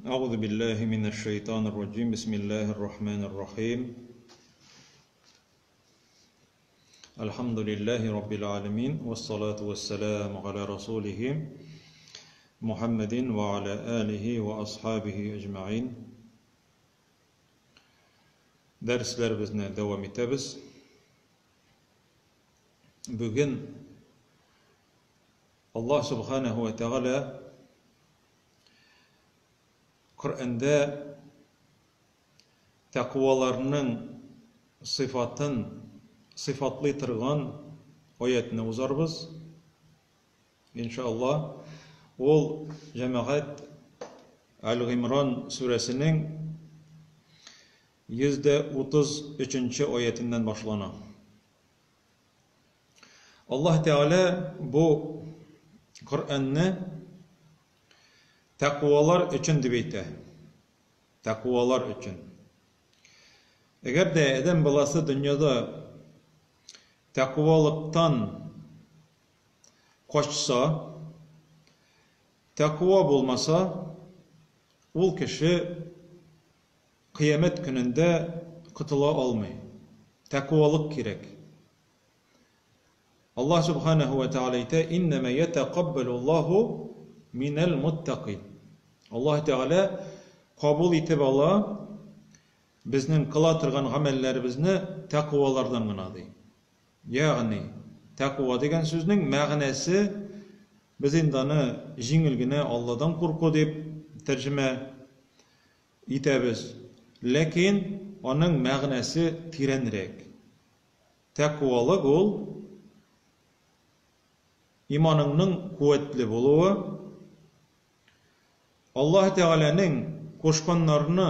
أعوذ بالله من الشيطان الرجيم بسم الله الرحمن الرحيم الحمد لله رب العالمين والصلاة والسلام على رسوله محمد وعلى آله وأصحابه أجمعين Дәресләребезне дәвам итәбез. Бүген Аллаһ Субханаһу ва Тәгалә Коръәндә тәкъваларның сыйфатын сыйфатлый торган аятны узарбыз. Иншалла, ул җәмәгать Әл-Гыймран сүрәсенең 133 нче аятеннән башлана. Аллаһ Тәгалә бу Коръәнне тәкъвалар өчен дип әйтә. Тәкъвалар өчен. Әгәр дә адәм баласы дөньяда тәкъвалыктан качса, тәкъва булмаса, ул кеше Кыямәт көнендә котыла алмый. Тәкъвалык кирәк. Аллаһ Сүбхәнәһү вә Тәгалә әйтә, Иннәмә йәтәкаббәлүллаһу минәл муттакин. Аллаһ Тәгалә кабул итеп ала безнең кыла торган гамәлләребезне тәкъвалардан гына, ди. Ягъни, тәкъва дигән сүзнең мәгънәсе, без инде аны җиңел генә Алладан курку дип тәрҗемә Итәбез. Ләкин аның мәгънәсе тирәнрәк. Тәкъвалык ул, иманыңның куәтле булуы, Аллаһ Тәгаләнең кушканнарны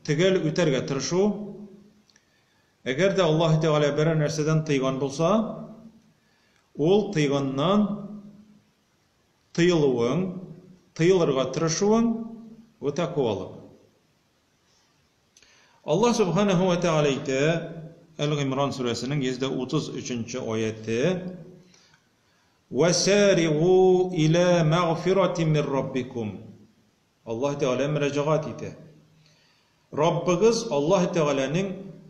төгәл үтәргә тырышу. Әгәр дә Аллаһ Тәгалә берәр нәрсәдән тыйган булса, ул тыйганнан Тыелуың, тыелырга тырышуың, бу тәкъвалык. Аллаһ Сүбхәнәһү вә Тәгалә әйтә, Әл-Гыймран сүрәсенең 133 нче аяте, Вәсаригу илә мәгъфиратин мир раббикум. Аллаһ Тәгалә мөрәҗәгать итә. Раббыгыз Аллаһ Тәгаләнең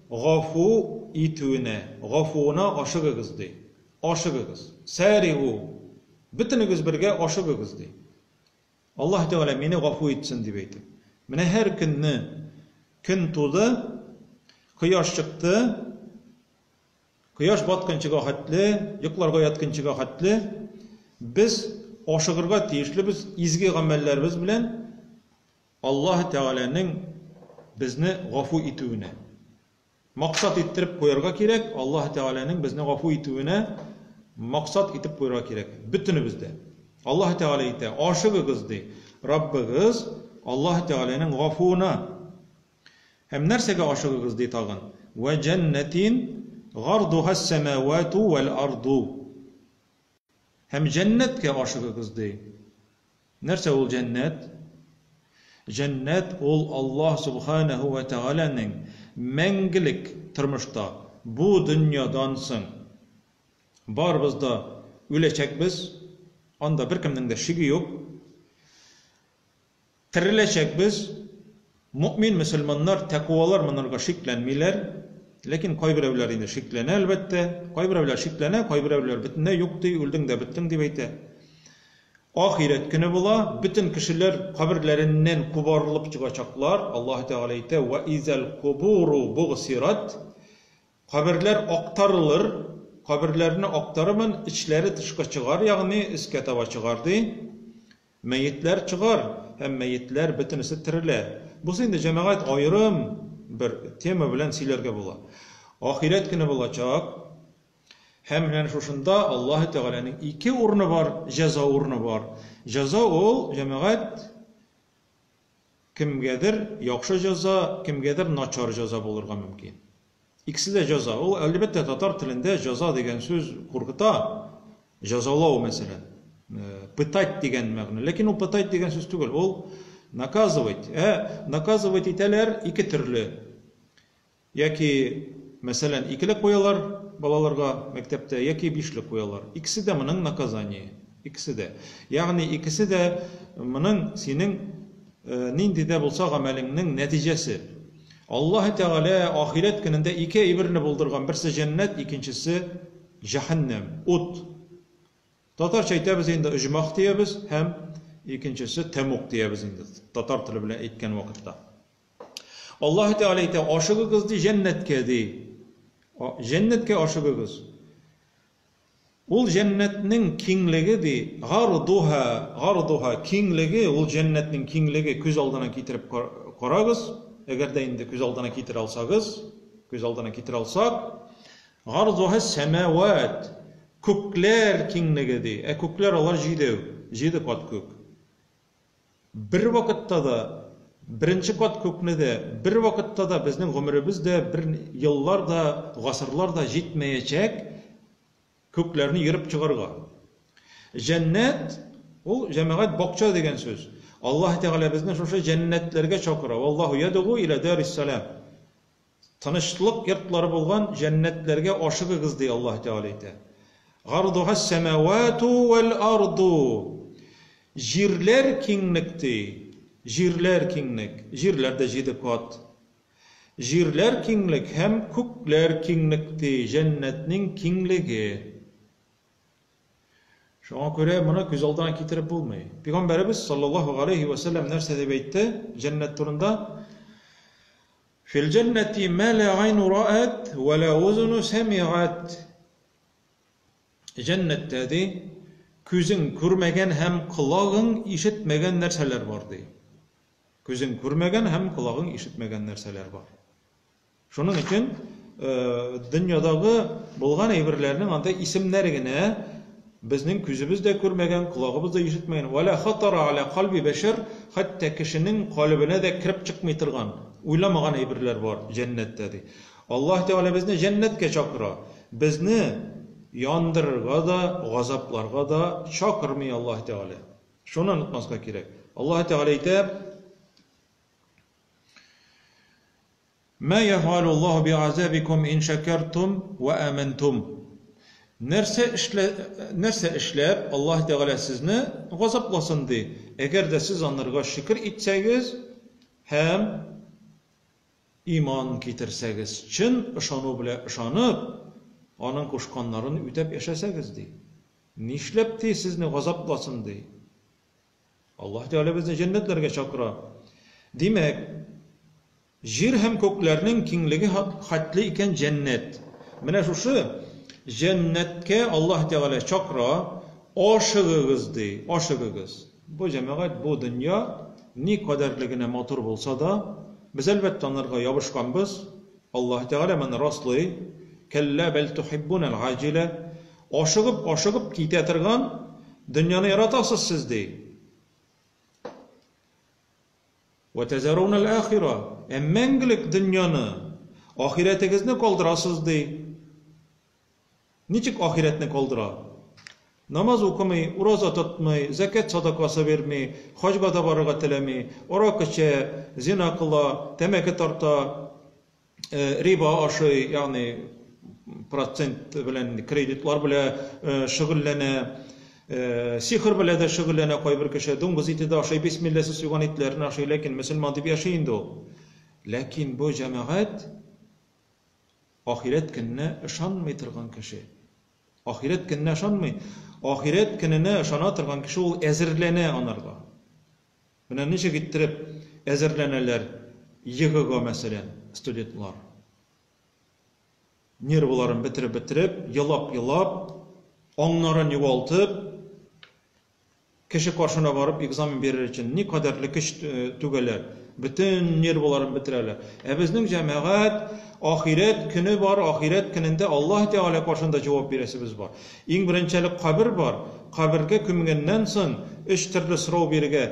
гафу итүенә, гафуына ашыгыгыз, ди. Ашыгыгыз. Сәригу. Бөтенегез бергә ашыгыгыз, ди. Аллаһ Тәгалә мине гафу итсен, дип әйтеп. Менә һәр көнне көн туды, кояш чыкты, Кояш батканчыга хәтле, йокларга ятканчыга хәтле без ашыгырга тиешлебез изге гамәлләребез белән Аллаһ Тәгаләнең безне гафу итүенә. Максат иттереп куярга кирәк, Аллаһ Тәгаләнең безне гафу итүенә максат итеп куярга кирәк. Бөтенебез дә. Аллаһ Тәгалә әйтә, ашыгыгыз ди, Раббыгыз Аллаһ Тәгаләнең гафуына. Һәм нәрсәгә ашыгыгыз, ди тагын? Вә җәннәтин гардухас-сәмәвату вәл-арду. Һәм җәннәткә ашыгыгыз, ди. Нәрсә ул җәннәт? Җәннәт ул Аллаһ Субханәһү вә Тәгаләнең мәңгелек тормышта, бу дөньядан соң барыбыз да үләчәкбез, анда беркемнең дә шиге юк. Тереләчәкбез, мөэмин мөселманнар, тәкъвалар монарга шикләнмиләр, ләкин кайберәүләр инде шикләнә, әлбәттә, кайберәүләр шикләнә, кайберәүләр бөтенләй юк ди, үлдең дә беттең дип әйтә. Ахирәт көне була, бөтен кешеләр каберләреннән кубарылып чыгачаклар, Аллаһы Тәгалә әйтә, Вә изәл кубуру бугсират, каберләр актарылыр, каберләрне актарырмын, эчләре тышка чыгар, ягъни өскә таба чыгар, ди. Мәетләр чыгар, һәм мәетләр бөтенесе терелә. Бусы инде, җәмәгать, аерым бер тема белән сөйләргә була. Ахирәт көне булачак, һәм менә шушында Аллаһы Тәгаләнең ике урыны бар, җәза урыны бар. Җәза ул, җәмәгать, кемгәдер яхшы җәза, кемгәдер начар җәза булырга мөмкин. Икесе дә җәза. Ул, әлбәттә, татар телендә җәза дигән сүз куркыта. Җәзалау, мәсәлән. Пытать дигән мәгънә. Ләкин ул пытать дигән сүз түгел. Ул наказывать. Ә наказывать итәләр ике төрле. Яки, мәсәлән, икеле куялар балаларга мәктәптә, яки бишле куялар. Икесе дә моның наказание. Икесе дә. Ягъни икесе дә моның синең нинди дә булса гамәлеңнең нәтиҗәсе. Аллаһ Тәгалә ахирәт көнендә ике әйберне булдырган, берсе җәннәт, икенчесе җәһәннәм, ут. Татарча әйтәбез инде оҗмах диябез һәм икенчесе тәмуг диябез инде татар теле белән әйткән вакытта. Аллаһ Тәгалә әйтә, ашыгыгыз ди җәннәткә ди. Җәннәткә ашыгыгыз. Ул җәннәтнең киңлеге ди, гардуһа, гардуһа, киңлеге, ул җәннәтнең киңлеге күз алдына китереп карагыз, әгәр дә инде күз алдына китерә алсагыз, күз алдына китерә алсак, гардуһа сәмәват, күкләр киңлеге ди. Ә күкләр алар җидәү, җиде кат күк. Бер вакытта да, беренче кат күкне дә, бер вакытта да безнең гомеребез дә, бер еллар да, гасырлар да җитмәячәк күкләрне ерып чыгарга. Җәннәт, ул җәмәгать бакча дигән сүз. Аллаһ Тәгалә безне шушы җәннәтләргә чакыра. Валлаһу ядгу иля дарис салам. Тынычлык йортлары булган җәннәтләргә ашыгыгыз, ди Аллаһ Тәгалә әйтә. Гардухас сәмәвату вәл арду. Җирләр киңлек, ди. Җирләр киңлек. Җирләр дә җиде кат. Җирләр киңлек һәм күкләр киңлек, ди, җәннәтнең киңлеге. Шуңа күрә моны күз алдына китереп булмый. Пәйгамбәребез саллаллаһу галәйһи вә сәлләм нәрсә дип әйтте җәннәт турында? Фил җәннәти ма ла гайну раат ва ла узуну сәмигат. Җәннәттә ди, күзең күрмәгән һәм колагың ишетмәгән нәрсәләр бар ди. Күзең күрмәгән һәм колагың ишетмәгән нәрсәләр бар. Шуның өчен дөньядагы булган әйберләрнең анда исемнәре генә безнең күзебез дә күрмәгән, колагыбыз да ишетмәгән. Вә лә хатара аля кальби бәшәр, хәтта кешенең калебенә дә кереп чыкмый торган, уйламаган әйберләр бар җәннәттә, ди. Аллаһ Тәгалә безне җәннәткә чакыра. Безне яндырырга да, газапларга да чакырмый Аллаһ Тәгалә. Шуны онытмаска кирәк. Аллаһ Тәгалә әйтә, Мә яфгалу Аллаһу би'азабикум ин шәкәртум вә амәнтум. Нәрсә эшлә, нәрсә эшләп Аллаһ Тәгалә сезне газапласын ди, әгәр дә сез анарга шөкер итсәгез һәм иман китерсәгез, чын ышану белән ышанып, аның кушканнарын үтәп яшәсәгез ди. Нишләп ди сезне газапласын ди? Аллаһ Тәгалә безне җәннәтләргә чакыра. Димәк, җир һәм күкләрнең киңлеге хәтле икән җәннәт. Менә шушы җәннәткә Аллаһ Тәгалә чакыра, ашыгыгыз ди, ашыгыгыз. Бу җәмәгать, бу дөнья ни кадәрле генә матур булса да, без әлбәттә анарга ябышканбыз. Аллаһ Тәгалә моны раслый. Кәллә бәл тухиббунал гаҗилә. Ашыгып, ашыгып китә торган дөньяны яратасыз сез, ди. Вә тәзәрунал ахира. Ә мәңгелек дөньяны, ахирәтегезне калдырасыз, ди. Ничек ахирәтне калдыра? Намаз укымый, ураза тотмый, зәкят садакасы бирми, хаҗга да барырга теләми, аракы эчә, зина кыла, тәмәке тарта, риба ашый, ягъни процент белән кредитлар белән шөгыльләнә, сихер белән дә шөгыльләнә кайбер кеше, дуңгыз ите дә ашый, бисмилласыз суйган итләрне ашый, ләкин мөселман дип яши инде ул. Ләкин бу җәмәгать Ахирәт көненә ышанмый торган кеше. Ахирәт көненә ышанмый. Ахирәт көненә ышана торган кеше ул әзерләнә анарга. Менә ничек иттереп әзерләнәләр ЕГЭга, мәсәлән, студентлар. Нервыларын бетереп-бетереп, елап-елап, аңнарын югалтып, Кеше каршына барып экзамен бирер өчен никадәрле көч түгәләр, бөтен нервыларын бетерәләр. Ә безнең җәмәгать, ахирәт көне бар, ахирәт көнендә Аллаһ Тәгалә каршында җавап бирәсебез бар. Иң беренче әле кабер бар, кабергә күмгәннән соң өч төрле сорау бирергә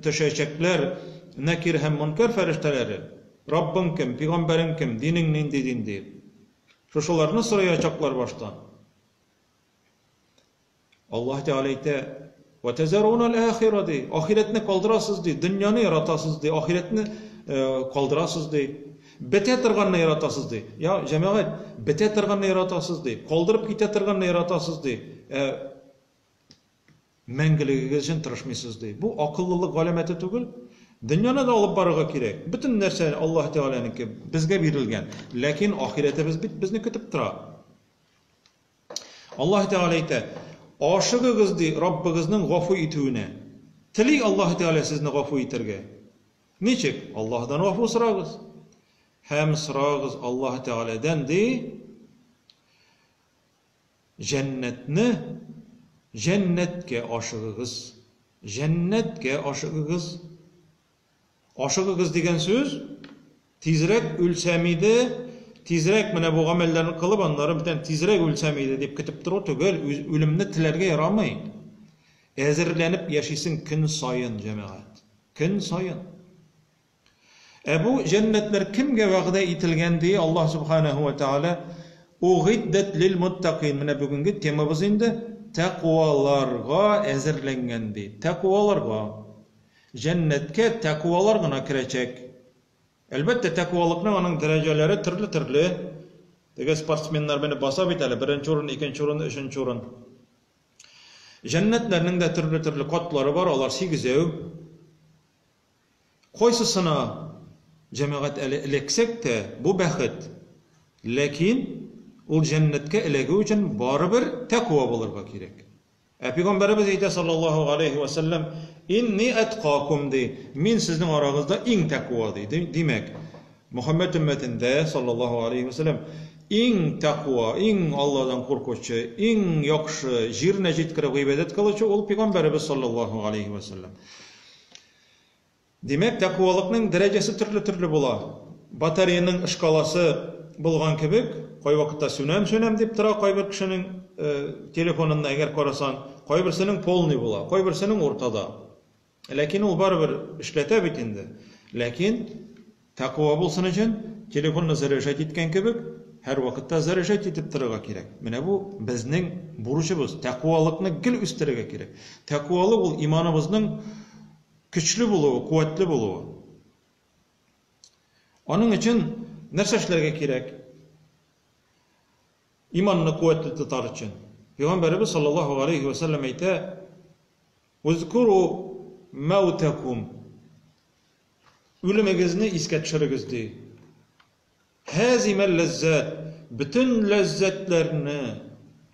төшәчәкләр Нәкир һәм Монкәр фәрештәләре, Раббың кем, пигамбәрең кем, динең нинди дин диеп. Шушыларны сораячаклар башта. Аллаһ Тәгалә әйтә, Вә тәзәрунал ахира ди, ахирәтне калдырасыз ди, дөньяны яратасыз ди, ахирәтне калдырасыз ди. Бетә торганны яратасыз ди. Я, җәмәгать, бетә торганны яратасыз ди, калдырып китә торганны яратасыз ди. Ә Мәңгелегегез өчен тырышмыйсыз, ди. Бу акыллылык галәмәте түгел. Дөньяны да алып барырга кирәк. Бөтен нәрсә Аллаһ Тәгаләнеке, безгә бирелгән. Ләкин ахирәтебез бит безне көтеп тора. Аллаһ Тәгалә әйтә, Ашыгыгыз, ди, Раббыгызның гафу итүенә. Тели Аллаһ Тәгалә сезне гафу итәргә. Ничек? Аллаһдан гафу сорагыз. Һәм сорагыз Аллаһ Тәгаләдән, ди, Җәннәтне, җәннәткә ашыгыгыз. Җәннәткә ашыгыгыз. Ашыгыгыз дигән сүз, тизрәк үлсәм иде, тизрәк менә бу гамәлләрне кылып, аннары бүтән тизрәк үлсәм иде дип көтеп тору түгел, үлемне теләргә ярамый. Әзерләнеп яшисең көн саен, җәмәгать. Көн саен. Ә бу җәннәтләр кемгә вәгъдә ителгән, ди Аллаһ Сүбхәнәһү вә Тәгалә, Угыйддәт лил муттакин. Менә бүгенге темабыз инде, тәкъваларга әзерләнгән, ди. Тәкъваларга. Җәннәткә тәкъвалар гына керәчәк. Әлбәттә, тәкъвалыкның аның дәрәҗәләре төрле-төрле. Теге спортсменнар менеп баса бит әле, беренче урын, икенче урын, өченче урын. Җәннәтләрнең дә төрле-төрле катлары бар, алар сигезәү. Кайсысына, җәмәгать, әле эләксәк тә, бу бәхет. Ләкин ул җәннәткә эләгү өчен барыбер тәкъва булырга кирәк. Ә пәйгамбәребез әйтә, саллаллаһу галәйһи вә сәлләм, Инни әткакум, ди, мин сезнең арагызда иң тәкъва, ди. Димәк, Мөхәммәд өммәтендә, саллаллаһу галәйһи вә сәлләм, иң тәкъва, иң Алладан куркучы, иң яхшы, җиренә җиткереп гыйбадәт кылучы ул пәйгамбәребез, саллаллаһу галәйһи вә сәлләм. Димәк, тәкъвалыкның дәрәҗәсе төрле-төрле була. Батареяның шкаласы булган кебек, кайвакытта сүнәм-сүнәм дип тора кайбер кешенең телефонында, әгәр карасаң, кайберсенең полный була, кайберсенең уртада. Ләкин ул барыбер эшләтә бит инде. Ләкин тәкъва булсын өчен, телефонны заряжать иткән кебек, һәрвакытта заряжать итеп торырга кирәк. Менә бу безнең бурычыбыз. Тәкъвалыкны гел үстерергә кирәк. Тәкъвалык ул иманыбызның көчле булуы, куәтле булуы. Аның өчен нәрсә эшләргә кирәк? Иманны куәтле тотар өчен. Пәйгамбәребез саллаллаһу алейхи ва сәлләм әйтә: "Узкуру маутакум." Үлемегезне искә төшерегез ди. Һазимәл ләззәт, бөтен ләззәтләрне,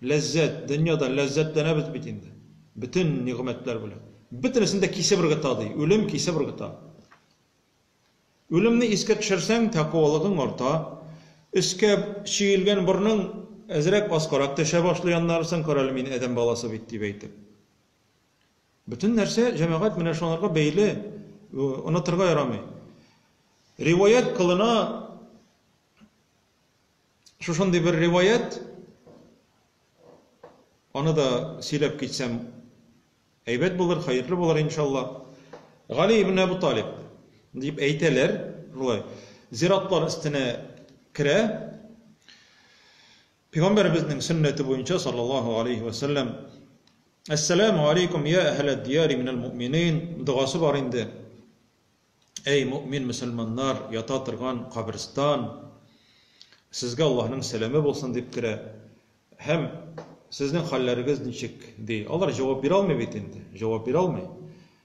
ләззәт, дөньяда ләззәтләнәбез бит инде, бөтен нигъмәтләр белән. Бөтенесен дә кисеп ыргыта, ди, үлем кисеп ыргыта. Үлемне искә төшерсәң, тәкъвалыгың арта. Өскә чөелгән борның әзрәк аскарак төшә башлый аннары соң, карале, мин адәм баласы бит, дип әйтеп. Бөтен нәрсә, җәмәгать, менә шуларга бәйле, онытырга ярамый. Риваять кылына шушындый бер риваять, аны да сөйләп китсәм, әйбәт булыр, хәерле булыр, иншалла. Гали ибн Әбу Талиб дип әйтәләр, шулай, зиратлар өстенә керә. Пәйгамбәребезнең сөннәте буенча, саллаллаһу алейхи ва сәлләм, Әссәләмү алейкум я әһләд дияри минәл муъминин догасы бар инде. Әй муъмин мөселманнар ята торган каберстан, сезгә Аллаһның сәламе булсын дип керә. Һәм сезнең хәлләрегез ничек ди. Алар җавап бирә алмый бит инде, җавап бирә алмый.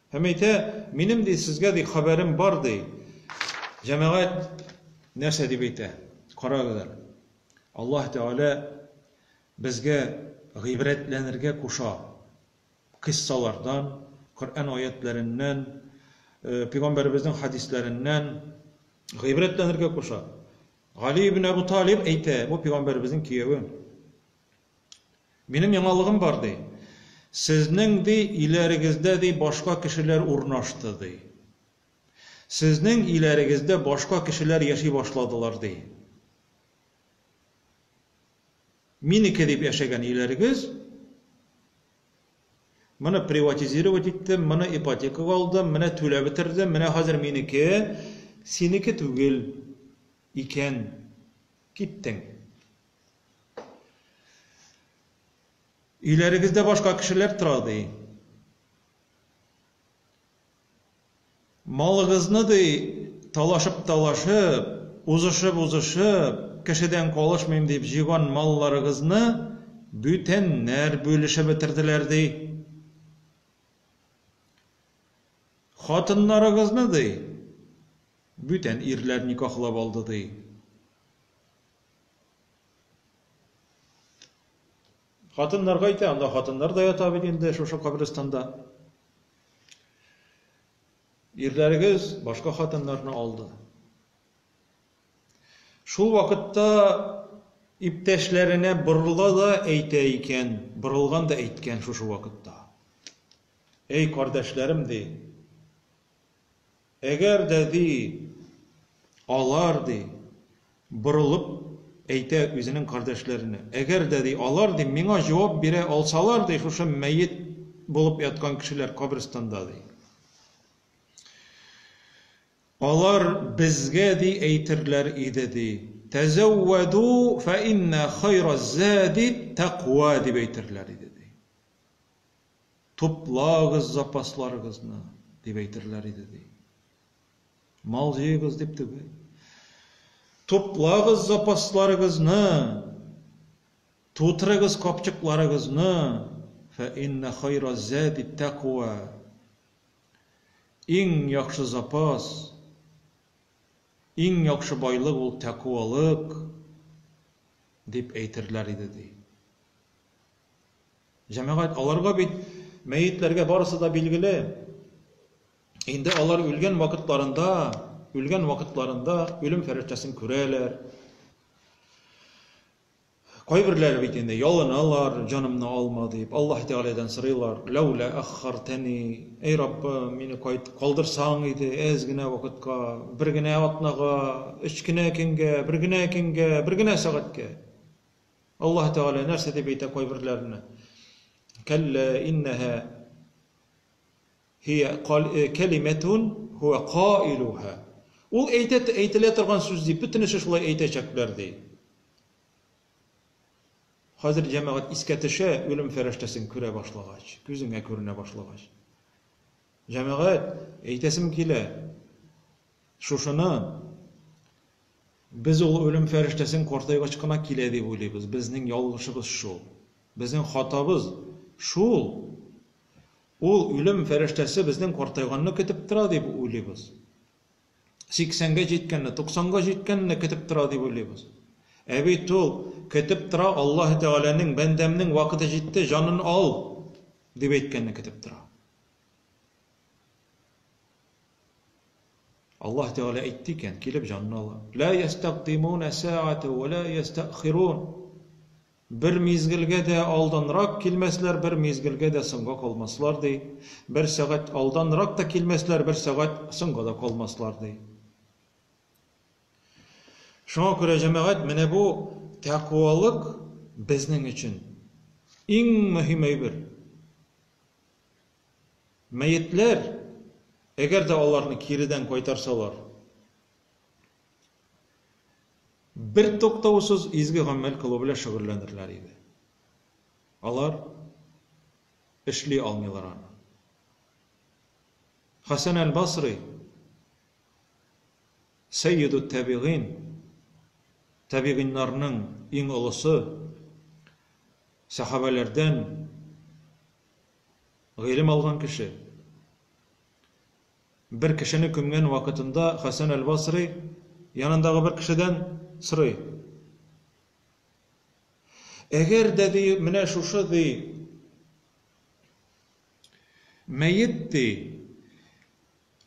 Һәм әйтә, минем ди сезгә ди хәбәрем бар ди. Җәмәгать нәрсә дип әйтә? Карагыз әле. Аллаһ Тәгалә безгә гыйбрәтләнергә куша. Кыйссалардан, Коръән аятьләреннән, пәйгамбәребезнең хәдисләреннән гыйбрәтләнергә куша. Гали ибн Әбу Талиб әйтә, бу пәйгамбәребезнең кияве. Минем яңалыгым бар, ди. Сезнең, ди, өйләрегездә, ди, башка кешеләр урнашты, ди. Сезнең өйләрегездә башка кешеләр яши башладылар, ди. Минеке дип яшәгән өйләрегез, моны приватизировать иттем, моны ипотекага алдым, менә түләп бетердем, менә хәзер минеке, синеке түгел икән, киттең. Өйләрегездә башка кешеләр тора, ди. Малыгызны, ди, талашып-талашып, узышып-узышып, кешедән калышмыйм дип җыйган малларыгызны бүтәннәр бүлешеп бетерделәр, ди. Хатыннарыгызны, ди, бүтән ирләр никахлап алды, ди. Хатыннарга әйтә, анда хатыннар да ята бит инде шушы каберстанда. Ирләрегез башка хатыннарны алды. Шул вакытта иптәшләренә борыла да әйтә икән, борылган да әйткән шушы вакытта. Әй, кардәшләрем, ди, әгәр дә, ди, алар, ди, борылып әйтә үзенең кардәшләренә, әгәр дә, ди, алар, ди, миңа җавап бирә алсалар, ди, шушы мәет булып яткан кешеләр каберстанда, ди. Алар безгә, ди, әйтерләр иде, ди, Тәзәүвәдү фә иннә хайра ззади тәкъва, дип әйтерләр иде, ди. Туплагыз запасларыгызны, дип әйтерләр иде, ди. Мал җыегыз дип түгел. Туплагыз запасларыгызны, тутырыгыз капчыкларыгызны, фә иннә хайра ззади тәкъва. Иң яхшы запас, иң яхшы байлык ул тәкъвалык, дип әйтерләр иде, ди. Җәмәгать, аларга бит мәетләргә барысы да билгеле. Инде алар үлгән вакытларында, үлгән вакытларында үлем фәрештәсен күрәләр. Кайберләре бит инде ялыналар, җанымны алма дип, Аллаһ Тәгаләдән сорыйлар, ләүлә әххартәни, әй Раббым, мине кайт, калдырсаң иде әз генә вакытка, бер генә атнага, өч кенә көнгә, бер генә көнгә, бер генә сәгатькә. Аллаһ Тәгалә нәрсә дип әйтә кайберләренә? Кәллә иннәһә һия кәлимәтун һуә каилуһа. Ул әйтә әйтелә торган сүз ди, бөтенесе шулай әйтәчәкләр ди. Хәзер җәмәгать искә төшә, үлем фәрештәсен күрә башлагач, күзеңә күренә башлагач. Җәмәгать, әйтәсем килә, шушыны без ул үлем фәрештәсен картайгач кына килә дип уйлыйбыз. Безнең ялгышыбыз шул. Безнең хатабыз шул. Ул үлем фәрештәсе безнең картайганны көтеп тора дип уйлыйбыз. Сиксәнгә җиткәнне, туксанга җиткәнне көтеп тора дип уйлыйбыз. Ә бит ул көтеп тора Аллаһы Тәгаләнең бәндәмнең вакыты җитте, җанын ал дип әйткәнне көтеп тора. Аллаһ Тәгалә әйтте икән, килеп җанын ала. Ла ястәкъдимуна сәгатә ва ла ястәхирун. Бер мизгелгә дә алданрак килмәсләр, бер мизгелгә дә соңга калмаслар, ди. Бер сәгать алданрак та килмәсләр, бер сәгать соңга да калмаслар, ди. Шуңа күрә, җәмәгать, менә бу тәкъвалык безнең өчен иң мөһим әйбер. Мәетләр, әгәр дә аларны киредән кайтарсалар, Бертуктаусыз изге гамәл кылу белән шөгыльләнерләр иде. Алар эшли алмыйлар аны. Хәсән әл-Басри, сәййидут тәбигыйн, тәбигыйннарның иң олысы, сәхабәләрдән гыйлем алган кеше. Бер кешене күмгән вакытында Хәсән әл-Басри янындагы бер кешедән сорый. Әгәр дә, ди, менә шушы, ди, мәет, ди,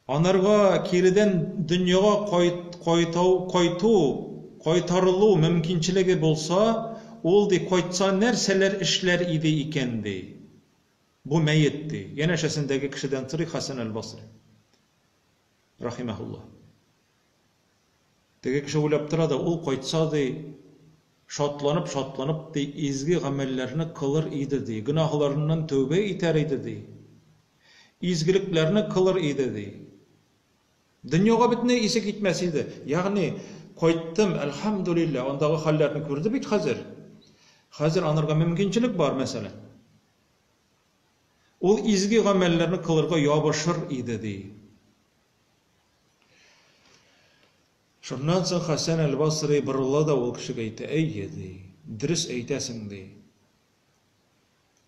анарга киредән дөньяга кайт, кайтау, кайту, кайтарылу мөмкинчелеге булса, ул, ди, кайтса нәрсәләр эшләр иде икән, ди. Бу мәет, ди. Янәшәсендәге кешедән сорый Хәсән әл-Басри. Рахимәһуллаһ. Теге кеше уйлап тора да, ул кайтса, ди, шатланып-шатланып, ди, изге гамәлләрне кылыр иде, ди, гөнаһларыннан тәүбә итәр иде, ди, изгелекләрне кылыр иде, ди. Дөньяга бөтенләй исе китмәс иде. Ягъни, кайттым, әлхәмдүлилләһ, андагы хәлләрне күрде бит хәзер. Хәзер анарга мөмкинчелек бар, мәсәлән. Ул изге гамәлләрне кылырга ябышыр иде, ди. Шуннан соң Хәсән әл-Басри борыла да ул кешегә әйтә, әйе, ди, дөрес әйтәсең, ди.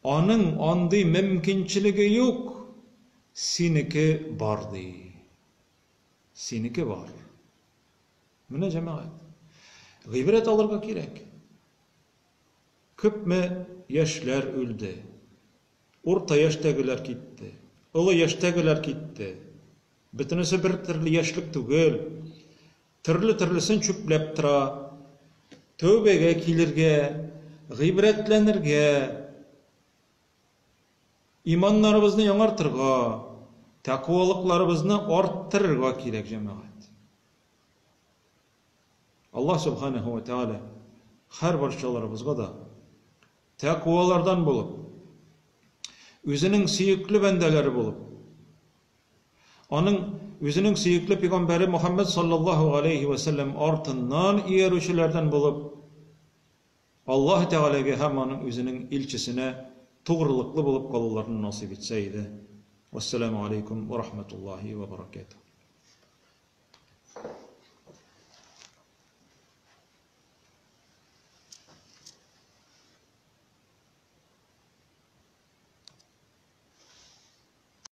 Аның андый мөмкинчелеге юк. Синеке бар, ди. Синеке бар. Менә җәмәгать. Гыйбрәт алырга кирәк. Күпме яшьләр үлде. Урта яшьтәгеләр китте. Олы яшьтәгеләр китте. Бөтенесе бер төрле яшьлек түгел. Төрле-төрлесен чүпләп тора. Тәүбәгә килергә, гыйбрәтләнергә, иманнарыбызны яңартырга, тәкъвалыкларыбызны арттырырга кирәк, җәмәгать. Аллаһ Субханаһу ва Тааля һәр барчаларыбызга да тәкъвалардан булып, үзенең сөекле бәндәләре булып, Аның үзенең сөекле пигамбәре Мухаммәд саллаллаһу галәйһи вә сәлләм артыннан иярүчеләрдән булып, Аллаһ Тәгаләгә һәм аның үзенең илчесенә тугрылыклы булып калуларны насыйп итсә иде. Вәссәламү алейкум вә рахматуллаһи вә баракатуһ.